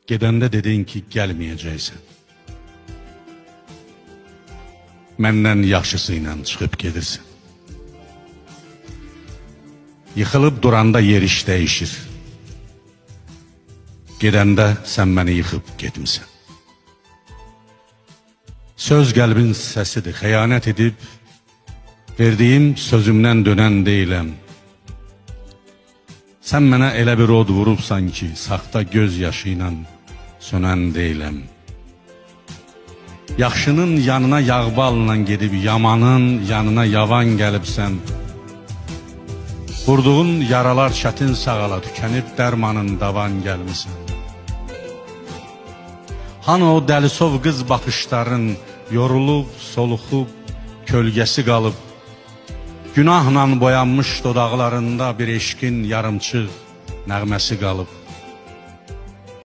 Gedəndə dedin ki, gəlməyəcəksən. Məndən yaxşısı ilə çıxıb gedirsən. Yıxılıb duranda yer iş dəyişir. Gedəndə sən məni yıxıb getmisən. Söz qəlbin səsidir, xəyanət edib verdiyim sözümdən dönən deyiləm. Sən mənə elə bir od vurubsan ki, saxta göz yaşı ilə sönən deyiləm. Yaxşının yanına yağballa gedib, yamanın yanına yavan gəlibsən. Vurduğun yaralar çətin sağala, tükənib dərmanın davan gəlmisən. Hanı o dəlisov qız baxışların, yorulub, soluxub, kölgəsi qalıb. Günahla boyanmış dodaqlarında bir eşqin yarımçıq nəğməsi qalıb.